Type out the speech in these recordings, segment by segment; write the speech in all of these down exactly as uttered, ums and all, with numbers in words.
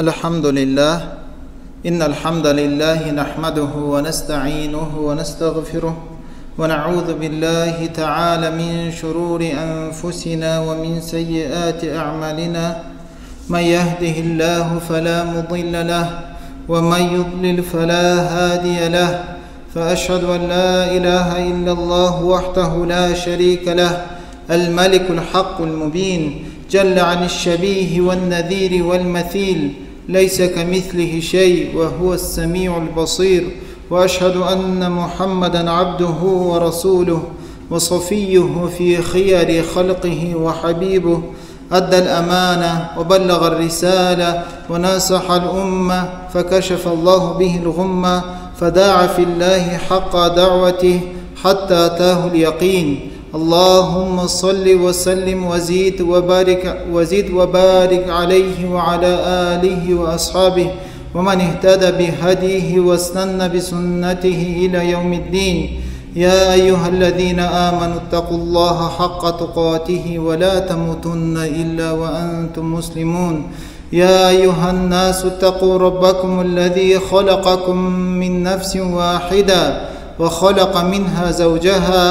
الحمد لله. إن الحمد لله نحمده ونستعينه ونستغفره، ونعوذ بالله تعالى من شرور أنفسنا ومن سيئات أعمالنا. من يهده الله فلا مضل له، ومن يضلل فلا هادي له. فأشهد أن لا إله إلا الله وحده لا شريك له، الملك الحق المبين، جل عن الشبيه والنذير والمثيل، ليس كمثله شيء وهو السميع البصير. وأشهد أن محمدا عبده ورسوله وصفيه في خير خلقه وحبيبه، أدى الأمانة وبلغ الرسالة وناصح الأمة، فكشف الله به الغمة، فدعا في الله حق دعوته حتى أتاه اليقين. اللهم صل وسلم وزد وبارك، وزد وبارك عليه وعلى آله وأصحابه ومن اهتدى بهديه واستن بسنته إلى يوم الدين. يا أيها الذين آمنوا اتقوا الله حق تقاته ولا تموتن إلا وأنتم مسلمون. يا أيها الناس اتقوا ربكم الذي خلقكم من نفس واحدة وخلق منها زوجها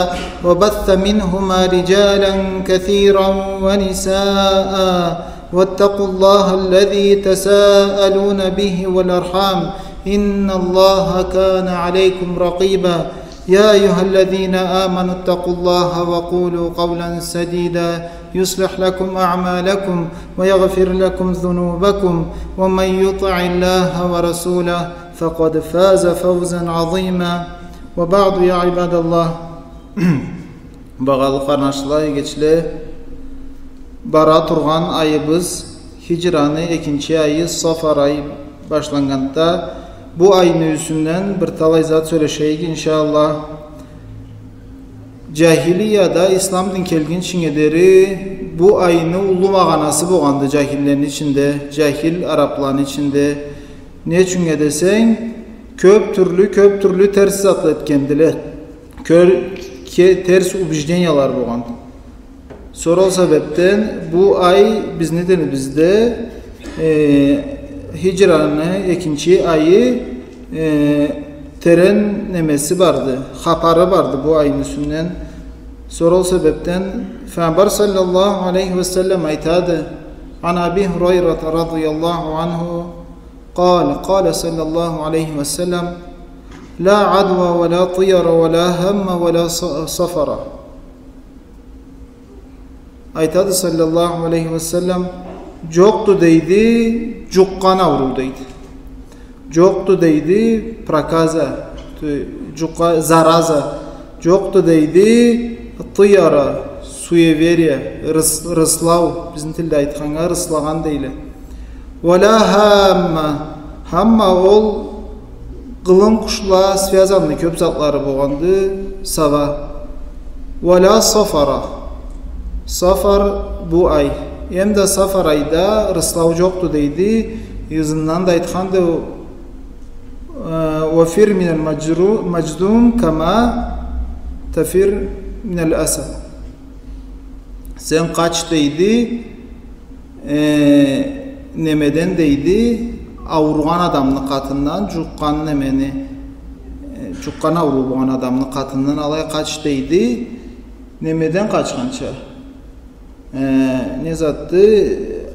وبث منهما رجالا كثيرا ونساء، واتقوا الله الذي تساءلون به والأرحام، إن الله كان عليكم رقيبا. يا أيها الذين آمنوا اتقوا الله وقولوا قولا سديدا يصلح لكم أعمالكم ويغفر لكم ذنوبكم، ومن يطع الله ورسوله فقد فاز فوزا عظيما. وبعد، يا عباد الله. Багъалы къарнашла, эгечле, бара тургъан айыбыз хиджраны экинчи айы Сафар ай башланнганды. Бу айны юсюнден бир талай зат сёлешейик, иншаАллах. Джахилияда ислам дин келгинчинге дери бу айны уллу магъанасы болгъанды джахиллени ичинде, джахил арабланы ичинде. Не ючюннге десенг, кёп тюрлю, кёп тюрлю терс затла этгендиле. Кёр-, ке-, терс убеждениялары болгъан. Сора ол себебден бу ай бизни динибизде, э, хиджраны экинчи айы, э, терен немеси барды, хапары барды бу айны юсюнден. Сора ол себебден Файгъамбар саллаллаху алейхи ва саллам айтады: عن أبي هريرة رضي الله عنه قال: قال صلى الله عليه وسلم: لا عدوى ولا طير ولا هم ولا ص-، صفر. Айтады саллаллаху алейхи ва саллам: джокъду, дейди, джукъгъан ауруу, дейди. Джокъду, дейди, проказа, ту-, джукъа-, зараза. Джокъду, дейди, тыяра, суеверие, рыс-, рыслау, бизни тилде айтханнга, рыслагъан дейле. Уа ла хамма. Хамма ол къылын къушла связанный кёп затлары болгъанды, сова. Уа ла сафара. Сафар бу ай. Эм да Сафар айда рыслау джокъду, дейди. Ызындан да айтханды, э, وفر من المجرو-، المجذوم كما تفر من الأسد. Сен къач, дейди, э, немеден, дейди, ауругъан адамны къатындан, джукъгъан немени, э, джукъгъан ауруу болгъан адамны къатындан алай къач, дейди. Немеден къачханча? Э, не затды?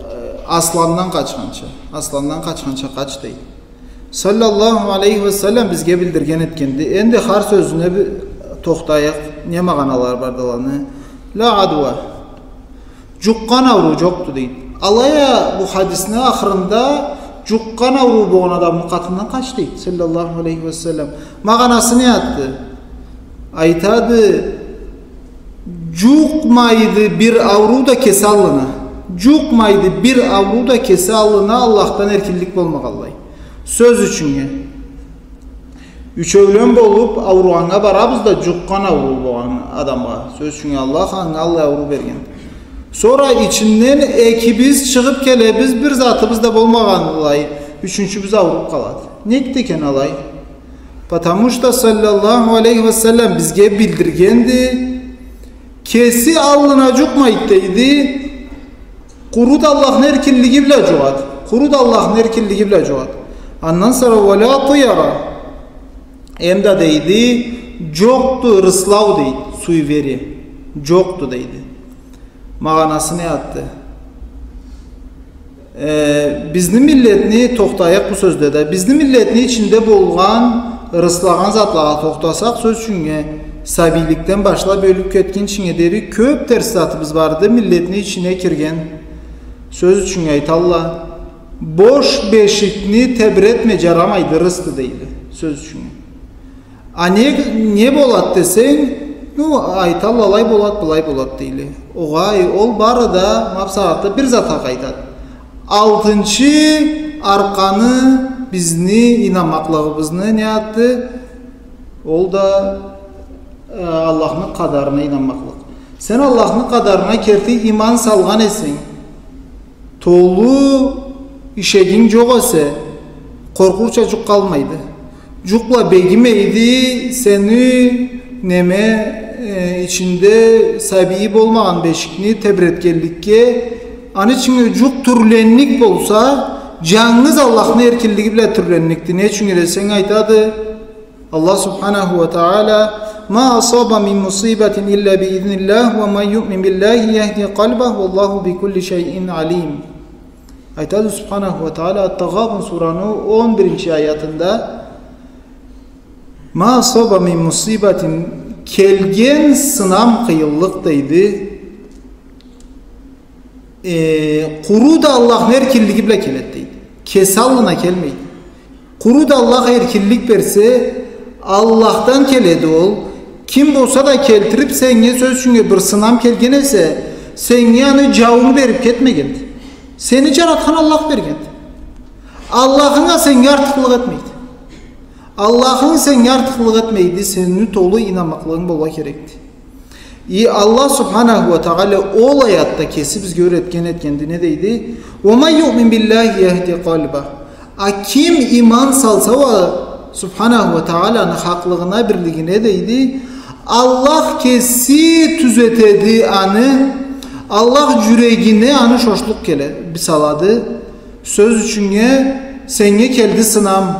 Э, асландан къачханча. Асландан къачханча къач, дейди. Саллаллаху алейхи ва саллам бизге билдирген этгенди. Энди хар сёзюне бир тохтайыкъ, не магъаналары барды аланы. Ла адва. Джукъгъан ауруу джокъду, дейди. Алай а бу хадисни ахырында джукъгъан ауруу болгъан адамны къатындан къач, дейди, саллаллаху алейхи ва саллам. Магъанасы не затды? Айтады, джукъмайды бир ауруу да кеси аллына. Джукъмайды бир ауруу да кеси аллына, Аллахдан эркинлик болмагъанлай. Сёз ючюннге. Ючеулен болуп ауругъаннга барабыз да, джукъгъан ауруу болгъан адамгъа. Сёз ючюннге, Аллах анга аллай ауруу берген. Сора ичинден экибиз чыгъып келебиз, бир затыбыз да болмагъанлай, ючюнчюбюз ауруп къалады. Нек да экен алай? Потому что саллаллаху алейхи ва саллам бизге билдиргенди, кеси аллына джукъмайды, дейди, къуру да Аллахны эркинлиги бла джугъады. Къуру да Аллахны эркинлиги бла джугъады. Андан сора «Уа ля тыяра». Эм да, дейди, джокъду ырыслау, дейди, суеверие. Джокъду, дейди. Магъанасы не затды? Э, бизни миллетни, тохтайыкъ бу сёзде да, бизни миллетни ичинде болгъан ырыслагъан затлагъа тохтасакъ, сёз ючюннге, сабийликден башлаб ёлюб кетгинчинге дери кёб терс затыбыз барды, миллетни ичине кирген. Сёз ючюннге айталла, бош бешикни тебретме, джарамайды, ырысды, дейди, сёз ючюннге. А не, не болад десенг, ну, айталла, алай болад, былай болад, дейле. Огъай, ол бары да ма бусагъатда бир затха къайтады. Алтынчы арканы, бизни ийнанмакълыгъыбызны не затды? Ол да, э, Аллахны къадарына ийнанмакълыкъ. Сен Аллахны къадарына керти ийман салгъан эсенг, толу ишегинг джокъ эсе, къоркъурча джукъ къалмайды. Джукъ бла бегимейди, сени, неме, э, ичинде сабийи болмагъан бешикни тебретгенликге, аны ичинде джукъ тюрленник болса, джангыз Аллахны эркинлиги бла тюрленникди. Не ючюннге десенг, айтады, Аллах субханаху уа тагъала: «ما أصاب من مصيبة إلا بإذن الله ومن يؤمن بالله يهد قلبه والله بكل شيء عليم». Айтады субханаху уа тагъала Ат-Тагъабун сураны он биринчи аятында: «ما أصاب من مصيبة», келген сынам, къыйынлыкъ, дейди, э, къуру да Аллахны эркинлиги бла келеди, дейди. Кеси аллына келмейди. Къуру да Аллах эркинлик берсе, Аллахдан келеди ол. Ким болса да келтириб сеннге, сёз ючюннге, бир сынам келген эсе, сеннге аны джауун бериб кетмегенди. Сени джаратхан Аллах бергенди. Аллахынг а сеннге артыкълыкъ этмейди. Аллахынг сеннге артыкълыкъ этмейди, сени толу ийнанмакълыгъынг болургъа керекди. И Аллах субханаху уа тагъала ол аятда кеси бизге юретген этгенди, не дейди? «ومن يؤمن بالله يهد قلبه». А ким ийман салса уа субханаху уа тагъаланы хакълыгъына, бирлигине, дейди, Аллах кеси тюзетеди аны, Аллах джюрегине аны шошлукъ келе, бир салады. Сёз ючюннге, сеннге келди сынам,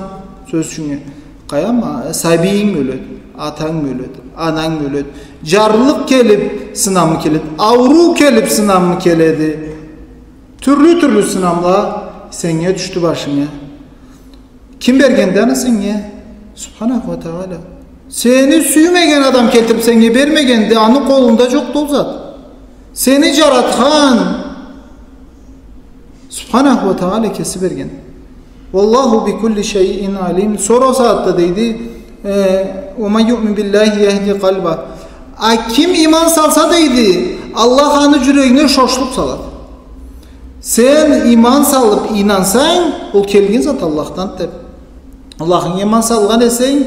сёз ючюннге. Къайдам, сабийинг ёледи, атанг ёледи, ананг ёледи. Джарлыкъ келиб сынамы келеди, ауруу келиб сынамы келеди. Тюрлю-тюрлю сынамла сеннге тюшдю башынга. Ким бергенди аны сеннге? Субханаху уа тагъала. Сени сюймеген адам келтириб сеннге бермегенди, аны къолунда джокъду ол зат. Сени джаратхан Субханаху уа тагъала кеси берген. «والله بكل شيء عليم». Сора ол сагъатда дейди, э, «ومن يؤمن بالله يهد قلبه». А ким ийман салса, дейди, Аллах аны джюрегине шошлукъ салады. Сен ийман салыб ийнансанг, ол келген зат Аллахдан деб. Аллахынга ийман салгъан эсенг,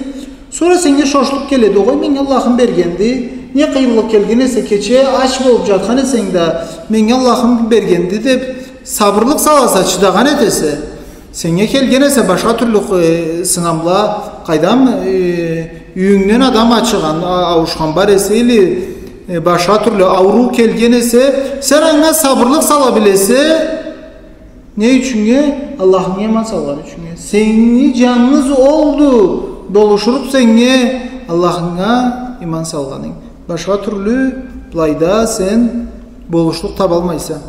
сора сеннге шошлукъ келеди, огъай, меннге Аллахым бергенди, не къыйынлыкъ келген эсе, кече ач болуб джатхан эсенг да, меннге Аллахым бергенди деб, сабырлыкъ саласа, чыдагъан этесе, сеннге келген эсе башха тюрлю, э, сынамла, къайдам, э, юйюнгден адам ачыгъан, а-, ауушхан бар эсе, или, э, башха тюрлю ауруу келген эсе, сен анга сабырлыкъ сала билесе, не ючюннге? Аллахынга ийман салгъан ючюннге. Сени джангыз олду болушурукъ сеннге Аллахынга ийман салгъанынг. Башха тюрлю былайда сен болушлукъ табалмайса.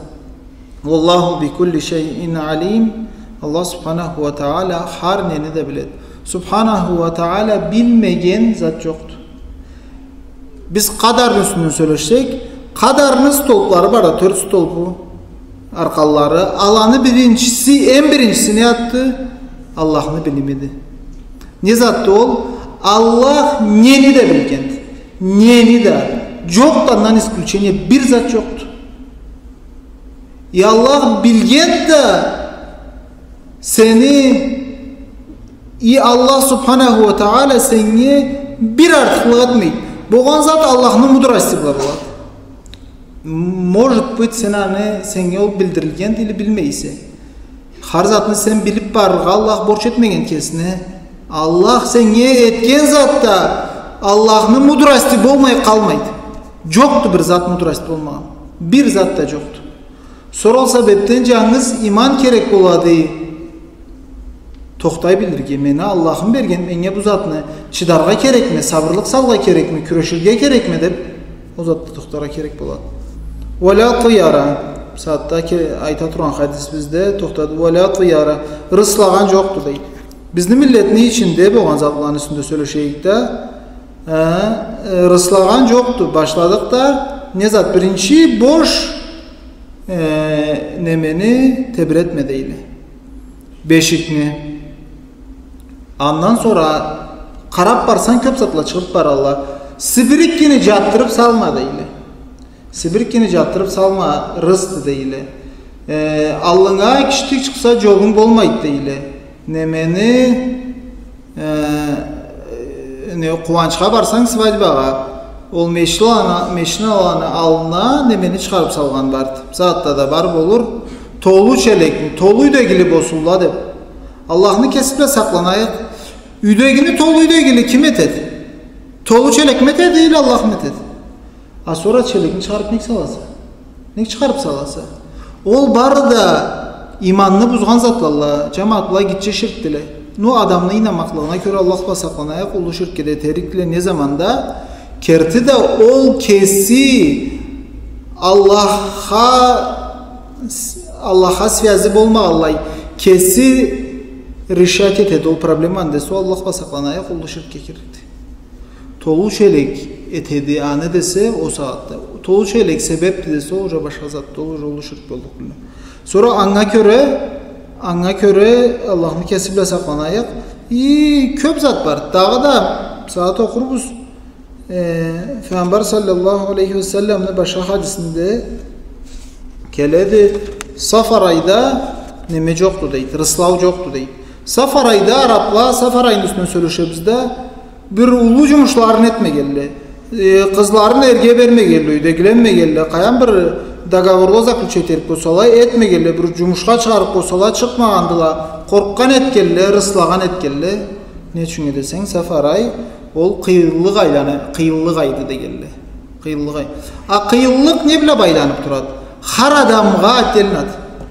«والله بكل شيء عليم». Аллах субханаху уа тагъала хар нени да биледи. Субханаху уа тагъала билмеген зат джокъду. Биз къадарны юсюнден сёлешсек, къадарны столплары барды, тёрт столпу, арканлары. Аланы биринчиси, эм биринчиси не затды? Аллахны билимиди. Не затды ол? Аллах нени да билгенди. Нени да. Джокъду андан исключение, бир зат джокъду. И Аллах билген да сени, и Аллах субханаху уа тагъала сеннге бир артыкълыкъ этмейди. Болгъан зат Аллахны мудрости бла болады. Может быть, сен аны, сеннге ол билдирилгенди или билмейсе. Хар затны сен билиб барыргъа Аллах борч этмеген кесине. Аллах сеннге этген затда Аллахны мудрости болмай къалмайды. Джокъду бир зат мудрость болмагъан. Бир зат да джокъду. Сора ол себепден джангыз иман керек болады. Тохтай билирге, мени Аллахым берген, меннге бу затны чыдаргъа керекме, сабырлыкъ салыргъа керекме, кюреширге керекме деп, ол затда тохтаргъа керек болады. Уа ля тияра. Сагъатда ке-, айта тургъан хадисибизде тохтады. Уа ля тияра. Ырыслагъан джокъду, дейди. Бизни миллетни ичинде болгъан затланы юсюнде сёлешейик да, э, э, ырыслагъан джокъду. Башладыкъ да, не зат, биринчи бош, э, немени тебретме, дейле. Бешикни. Андан сора къарап барсанг, кёп затла чыгъып баралла. Сибириккини джатдырып салма, дейле. Сибириккини джатдырып салма, ырысды, дейле. Э, аллынга киштик чыкъса, джолунг болмайды, дейле. Немени, э, не, къууанчха барсанг, свадьбагъа, ол мешин аланы, мешин аланы аллына немени чыгъарып салгъан барды. Сагъатда да бар болур. Толу челекни, толу юйдегили болсунла деп. Аллахны кеси бла сакъланайыкъ. Юйдегини толу юйдегили ким этеди? Толу челекми этеди, или Аллахмы этеди? А сора челекни чыгъарып нек саласа? Нек чыгъарып саласа? Ол бары да иманны бузгъан затлалла, джамагъатла, гитче ширкдиле. Ну, адамны ийнанмакълыгъына кёре Аллах бла сакъланайыкъ, уллу ширкге да этерикле не заманда, керти да ол кеси Аллахха, Аллахха связи болмагъанлай, кеси решать этеди ол проблеманы десе, Аллах бла сакъланайыкъ, уллу ширкге кирди. Толу челек этеди аны десе, ол сагъатда. Толу челек себепди десе, ол уже башха затды, ол уже уллу ширк боллукъ. Сора анга кёре, анга кёре Аллахны кеси бла сакъланайыкъ. И кёп зат бар. Дагъыда сагъат окъурбуз. Э, Файгъамбар саллаллаху алейхи ва салламны башха хадисинде келеди, Сафар айда неме джокъду, дейди, ырыслау джокъду, дейди. Сафар айда арапла, Сафар айны юсюнден сёлешебиз да, бир уллу джумушларын этмегенле. Э, къызларын эрге бермегенле, юйдегиленмегенле, къайдан бир договорла заключать этерик болсала, этмегенле, бир джумушха чыгъарыкъ болсала, чыкъмагъандыла, къоркъгъан этгенле, ырыслагъан этгенле. Не ючюннге десенг, Сафар ай, ол къыйынлыкъ айланы, къыйынлыкъ айды дегенле. Къыйынлыкъ ай. А къыйынлыкъ не бла байланып турады? Хар адамгъа отдельно.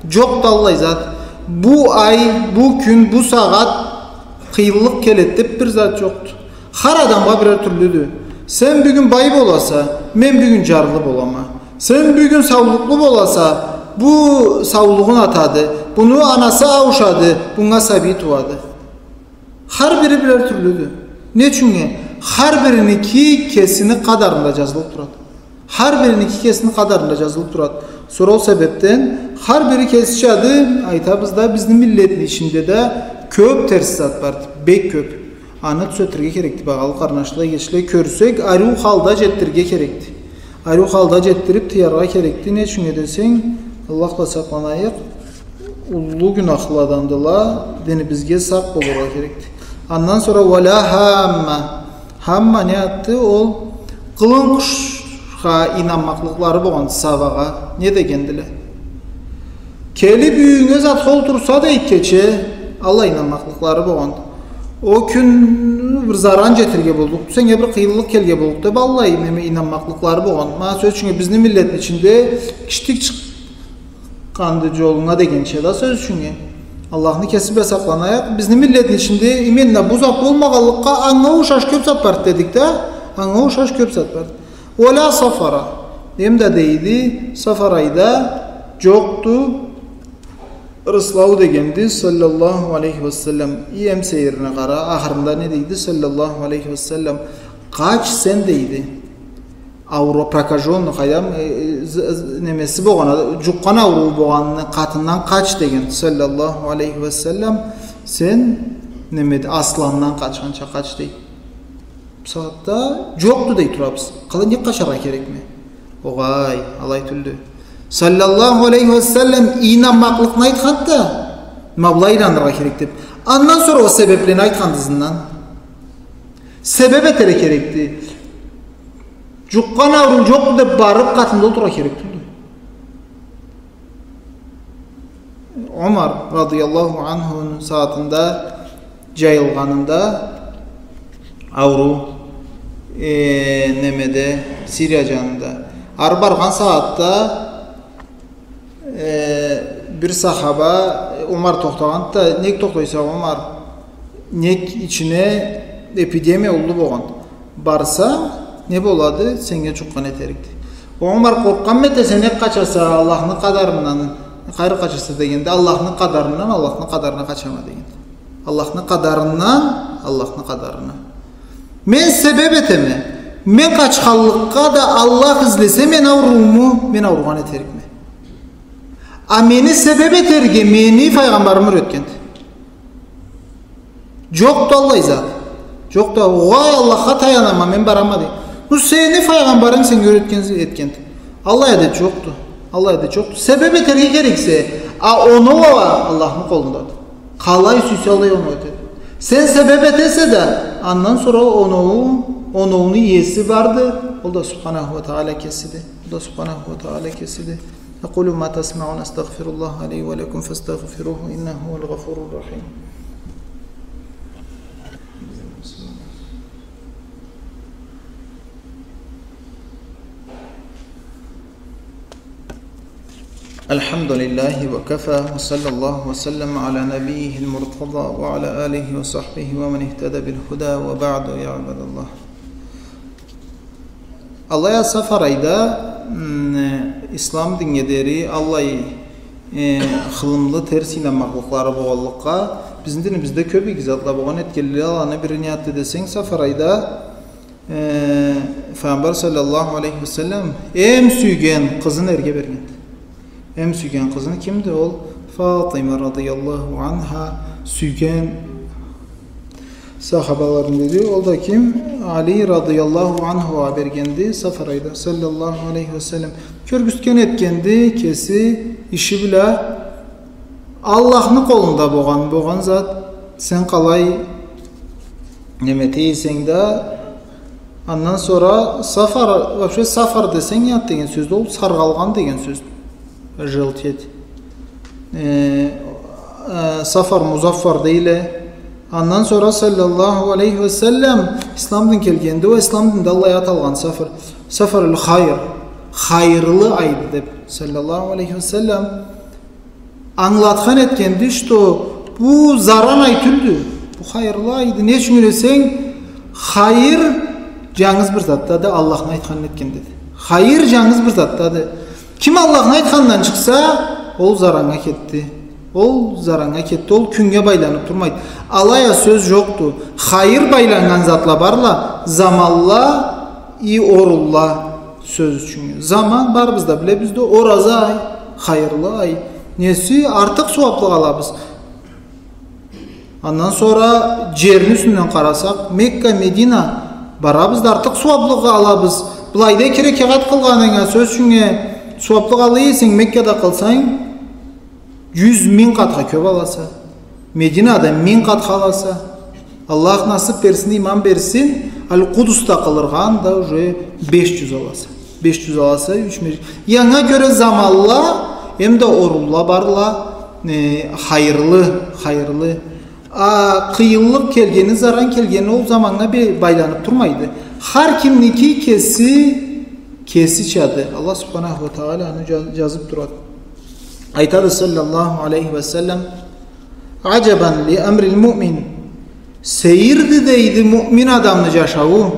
Джокъду аллай зат. Бу ай, бу кюн, бу сагъат къыйынлыкъ келеди деп бир зат джокъду. Хар адамгъа бирер тюрлюдю. Сен бюгюн бай боласа, мен бюгюн джарлы болама. Сен бюгюн саулукълу боласа, бу саулугъун атады. Буну анасы ауушады, бунга сабий тууады. Хар бири бирер тюрлюдю. Не ючюннге? Хар бириники кесини къадарында джазылып турады. Хар бириники кесини къадарында джазылып турады. Сора ол себепден хар бири кесичады, айтабыз да, бизни миллетни ичинде да кёп терс зат барды. Бек кёп. Аны тюзетирге керекди, багъалы къарнашла, эгечле, кёрсек, ариу халда джетдирирге керекди. Ариу халда джетдирип тыяргъа керекди. Не ючюннге десенг, Аллах бла сакъланайыкъ, уллу гюнахладандыла, динибизге сакъ болургъа керекди. Андан сора уа ля хамма. Хамма не затды? Ол къылын къушха ийнанмакълыкълары болгъан сабагъа. Не дегендиле? Келип юйюнге затха олтурса да икки кече, аллай ийнанмакълыкълары болгъан. Ол кюн бир заран джетирге боллукъду, сеннге бир къыйынлыкъ келирге боллукъду деп, аллай неме ийнанмакълыкълары болгъан. Ма сёз ючюннге, бизни миллетни ичинде киштик чыкъ-, къанды джолунга дегенча да, сёз ючюннге. Аллахны кеси бла сакъланайыкъ. Бизни миллетни ичинде именно бу зат болмагъанлыкъгъа анга ушаш кёп зат барды дедик да. Анга ушаш кёп зат барды. Уа ля сафара. Эм да дейди, Сафар айда джокъду ырыслау дегенди, саллаллаху алейхи ва саллам. И эм сейирине къара, ахырында не дейди, саллаллаху алейхи ва саллам? Къач сен, дейди. Ауру, прокажённый, къайдам, э, э, з-, з-, немеси болгъан, джукъгъан ауруу болгъанны къатындан къач деген, саллаллаху алейхи ва саллам. Сен, немеди, асландан къачханча къач, дейди. Бусагъатда джокъду дей турабыз. Къалай, не къачаргъа керекме? Огъай, алай тюлдю. Саллаллаху алейхи ва саллам ийнанмакълыкъны айтханды да, ма былай айланыргъа керек деп. Андан сора ол себеплени айтханды ызындан. Себеп этерге керекди. Джукъгъан ауруу джокъду деп барып, къатында олтурургъа керек тюлдю. Омар радыяллаху анхуну сагъатында джайылгъанында ауруу, э, немеде, Сирия джанында. Ары баргъан сагъатда, э, Бир сахаба, э, Омар тохтагъанды да: «Нек тохтайса, Омар? Нек ичине эпидемия уллу болгъан. Барса, не болады? Сеннге джукъгъан этерикди». «Омар, къоркъгъанмы этесе, нек къачаса Аллахны къадарындан, къайры къачаса?» — дегенде, «Аллахны къадарындан, Аллахны къадарына къачама», — дегенди. «Аллахны къадарындан, Аллахны къадарына. Мен себеб этеме. Мен къачханлыкъгъа да Аллах излесе, мен аурууму, мен ауругъан этерикме. А мени себеб этерге мени файгъамбарым юретгенди. Джокъду аллай зат. Джокъду, огъай, Аллахха таянама, мен барама», — дей. «Ну, сени файгъамбарынг сеннге юретген, этгенди. Аллай адет джокъду. Аллай адет джокъду. Себеб этерге керексе, а оноу а Аллахны къолундады. Къалай сюйсе, алай оноу этеди. Сен себеб этесе да, андан сора оноу, оноуну иеси барды. Ол да Субханаху уа Тагъала кесиди. Ол да Субханаху уа Тагъала кесиди». أقول ما تسمعون، أستغفر الله لي ولكم فاستغفروه إنه هو الغفور الرحيم. الحمد لله وكفى، وصلى الله وسلم على نبيه المرتضى وعلى آله وصحبه ومن اهتدى بالهدى، وبعد، يا عباد الله. Алай а Сафар айда, м, э, ислам динге дери аллай, э, хылымлы терс ийнанмакълыкълары болгъанлыкъгъа, бизни динибизде кёб иги затла болгъан, этгенлери аланы бирини айтды десенг, Сафар айда, э, Файгъамбар саллаллаху алейхи ва саллам эм сюйген къызын эрге бергенди. Эм сюйген къызын кимди ол? Фатима радыяллаху анха сюйген сахабаларындан эди. Ол да ким? Али радыяллаху анхугъа бергенди Сафар айда, саллаллаху алейхи ва саллам. Кёргюзтген этгенди кеси иши бла. Аллахны къолунда болгъан, болгъан зат, сен къалай неме этейсенг да, андан сора Сафар, вообще Сафар десенг, ят деген сёз да ол саргъалгъан деген сёз. Желтеть. Э, э, Сафар Музаффар дейле. Андан сора саллаллаху алейхи ва саллам ислам дин келгенди, ол ислам динде аллай ат алгъан Сафар. Сафаруль хайр. Хайырлы айды деб, саллаллаху алейхи ва саллам. Ангылатхан этгенди, что бу заран ай тюлдю, бу хайырлы айды. Не ючюн десенг, хайыр джангыз бир затдады, Аллахны айтханын этгендеди. Хайыр джангыз бир затдады. Ким Аллахны айтханындан чыкъса, ол зараннга кетди. Ол зараннга кетди, ол кюннге байланыб турмайды. Алай а сёз джокъду. Хайыр байланнган затла барла, заманла и орунла. Сёз ючюн. Заман, барыбыз да билебиз да, ораза ай, хайырлы ай. Неси, артыкъ сууаблыкъ алабыз. Андан сора джерни юсюнден къарасакъ, Мекка, Медина, барабыз да артыкъ сууаблыкъ алабыз. Былайда эки рекагъат къылгъанынга, сёз ючюн, сууаблыкъ ала эсенг, Меккада къылсанг, джюз, минг къатха кёб аласа. Мединада минг къатха аласа. Аллах насыб берсин, иман берсин. Аль-Къудуста къылыргъа анда уже беш джюз аласа. Беш джюз аласа, юч межит. Анга кёре заманла, эм да орунла барла, э, хайырлы, хайырлы. А къыйынлыкъ келгени, заран келгени ол заманнга бе-, байланыб турмайды. Хар кимники кеси, кесичады. Аллах субханаху ва тагъала аны джа-, джазыб турады. Айтады саллаллаху алейхи ва саллам: «عجبا لأمر المؤمن». Сейирди, дейди, муъмин адамны джашауу.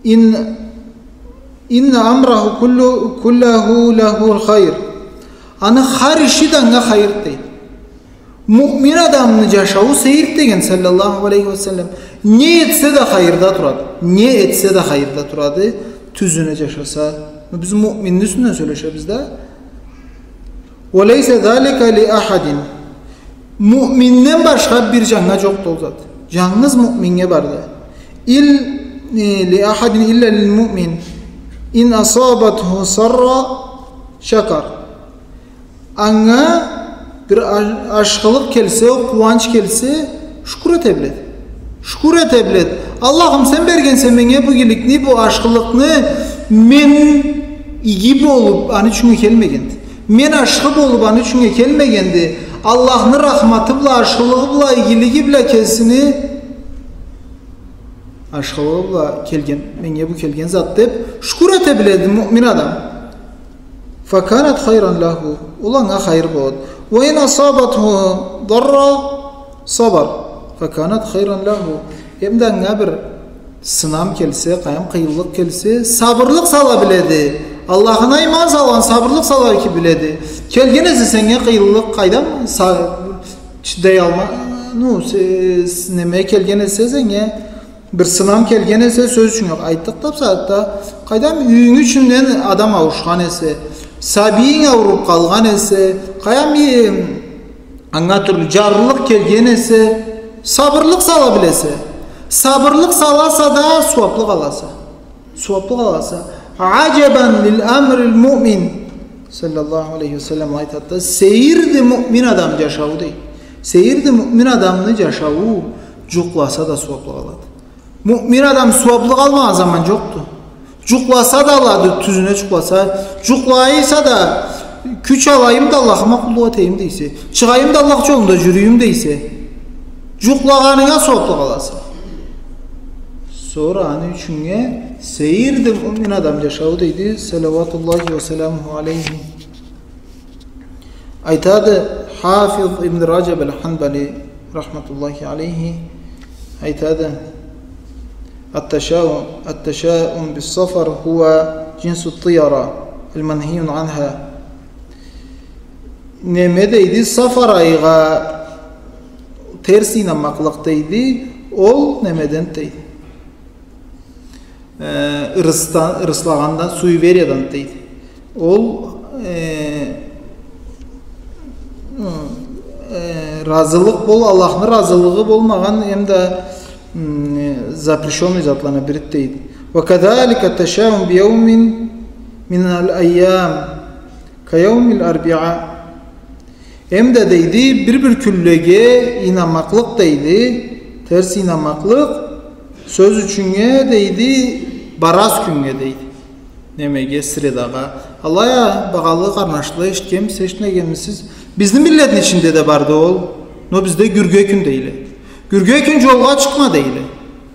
«إن، إن أمره كل، كله له خير». Аны хар иши да анга хайырды, дейди. Муъмин адамны джашауу сейирди деген, саллаллаху алейхи ва саллам. Не этсе да хайырда турады. Не этсе да хайырда турады. Тюзюне джашаса. Биз муъминни юсюнден сёлешебиз да. «وليس ذلك لأحد». Муъминден башха бир джаннга джокъду ол зат. Джангыз муъминнге барды. «إل، э, لأحد إلا للمؤمن. إن أصابته سراء شكر». Анга бир а-, ашхылыкъ келсе, къууанч келсе, шукур эте биледи. Шукур эте биледи. Аллахым, сен бергенсе меннге бу игиликни, бу ашхылыкъны, мен иги болуб, аны ючюннге келмегенди. Мен ашхы болуб, аны ючюннге келмегенди. Аллахны рахматы бла, ашхылыгъы бла, игилиги бла кесини ашхылыгъы бла келген, меннге бу келген зат деб, шукур эте биледи муъмин адам. فكانت خيرا له. Ол анга хайыр болады. وإن أصابته ضراء صبر فكانت خيرا له. Эм да анга бир сынам келсе, къайдам, къыйынлыкъ келсе, сабырлыкъ сала биледи. Аллахына иман салгъан, сабырлыкъ сала ки биледи. Келген эсе сеннге къыйынлыкъ, къайдам, са-, чыдай алма-, ну, се-, с-, неме келген эсе сеннге, бир сынам келген эсе, сёз ючюн айтдыкъ да бусагъатда, къайдам, юйюнг ичинден адам ауушхан эсе, сабийинг ауруп къалгъан эсе, къайдам, э, анга тюрлю джарлылыкъ келген эсе, сабырлыкъ сала билесе. Сабырлыкъ саласа да, сууаплыкъ аласа. Сууаплыкъ аласа. عجبا لأمر المؤمن. Саллаллаху алейхи ва саллам айтады да, сейирди муъмин адам джашауу, дейди. Сейирди муъмин адамны джашауу, джукъласа да сууаплыкъ алады. Муъмин адам сууаплыкъ алмагъан заман джокъду. Джукъласа да алады, тюзюне джукъласа. Джукъласа да, кюч алайым да Аллахыма къуллукъ этейим дейсе. Чыгъайым да Аллах джолунда джюрюйюм дейсе. Джукълагъанынга сууаплыкъ аласа. Сора аны ючюннге сейирди муъмин адам джашауу, дейди, салаватуллахи ва саламуху алейхи. Айтады Хафиз ибн Раджаб аль-Ханбали, рахматуллахи алейхи, айтады: التشاؤم، التشاؤم بالسفر هو جنس الطيرة المنهي عنها. Неме, дейди, сафар айгъа терс ийнанмакълыкъ, дейди, ол немеден, дейди. Э, ырысда-, ырыслагъандан, суевериядан, дейди. Ол, э, ну, э, разылыкъ бол-, Аллахны разылыгъы болмагъан, эм да, м, э, запрещённый затланы бириди, дейди. وكذلك التشاؤم بيوم من الأيام كيوم الأربعاء. Эм да, дейди, бир-бир кюнлеге ийнанмакълыкъ, дейди, терс ийнанмакълыкъ, сёз ючюннге, дейди, барас кюннге, дейди. Немеге, средагъа. Алай а, багъалы къарнашла, эшитгенмисиз, эшитмегенмисиз? Бизни миллетни ичинде да барды ол, но бизде гюрге кюн дейле. Гюрге кюн джолгъа чыкъма дейле.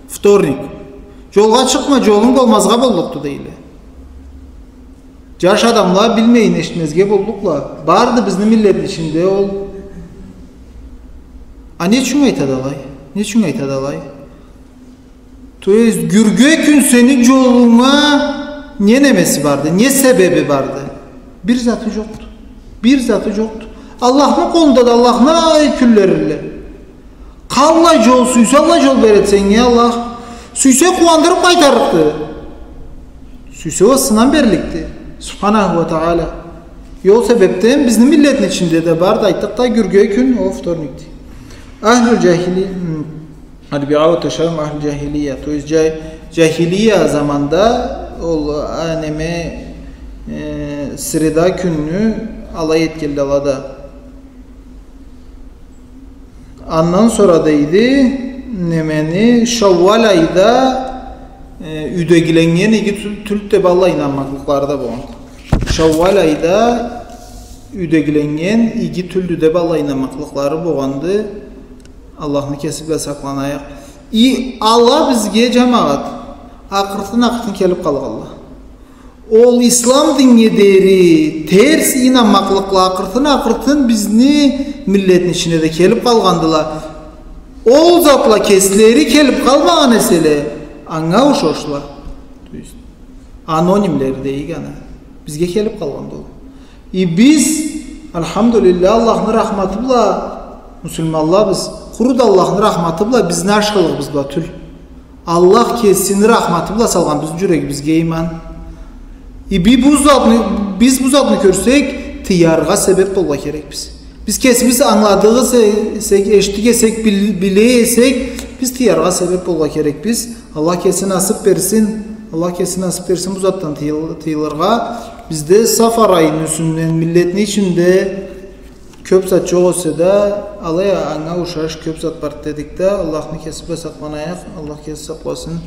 Вторник. Джолгъа чыкъма, джолунг болмазгъа боллукъду дейле. Джаш адамла билмейин, эшитмезге боллукъла. Барды бизни миллетни ичинде ол. А не ючюн айтады алай? Не ючюн айтады алай? То есть, гюрге кюн сени джолунга не немеси барды, не себеби барды? Бир заты джокъду. Бир заты джокъду. Аллахны къолунда да, Аллахны кюнлериле. Къаллай джол сюйсе, аллай джол береди сеннге Аллах. Сюйсе, къууандырыб къайтарыкъды. Сюйсе, ол сынам берликди. Субханаху ва Тааля. Ол себебден бизни миллетни ичинде да барды, айтдыкъ да, гюрге кюн, ол вторникди. Ахлюль джахили-, м, الأربعاء والتشاؤم أهل الجاهلية. То есть, джа-, джахилия заманда ол, а, неме, э, среда кюнню алай этгенле ала да. Андан сора, дейди, немени, Шаууал айда, э, юйдегиленнген иги тюл-, тюлдю деб аллай ийнанмакълыкълары да болгъан. Шаууал айда юйдегиленнген иги тюлдю деб аллай ийнанмакълыкълары болгъанды. Аллахны кеси бла сакъланайыкъ. И ала бизге, джамагъат, акъыртын-акъыртын келиб къалгъанла. Ол ислам диннге дери терс ийнанмакълыкъла акъыртын-акъыртын бизни миллетни ичине да келиб къалгъандыла. Ол затла кеслери келиб къалмагъан эселе, анга ушашла. То есть, анонимлери дейик аны. Бизге келиб къалгъанды ол. И биз, альхамдулиллях, Аллахны рахматы бла, муслиманлабыз, къуру да Аллахны рахматы бла, бизни ашхылыгъыбыз бла тюл. Аллах кесини рахматы бла салгъан бизни джюрегибизге иман. И би-, бу затны, биз бу затны кёрсек, тыяргъа себеб болургъа керекбиз. Биз кесибиз ангыладыгъыз э-, эсек, эшитдик эсек, бил-, биле эсек, биз тыяргъа себеб болургъа керекбиз. Аллах кеси насыб берсин. Аллах кеси насыб берсин бу затдан тыйыл-, тыйылыргъа. Бизде сафар айыны юсюнден миллетни ичинде кёб зат джокъ эсе да, алай а анга ушаш кёб зат бар дедик да, Аллахны кеси бла сакъланайыкъ, Аллах кеси сакъласын.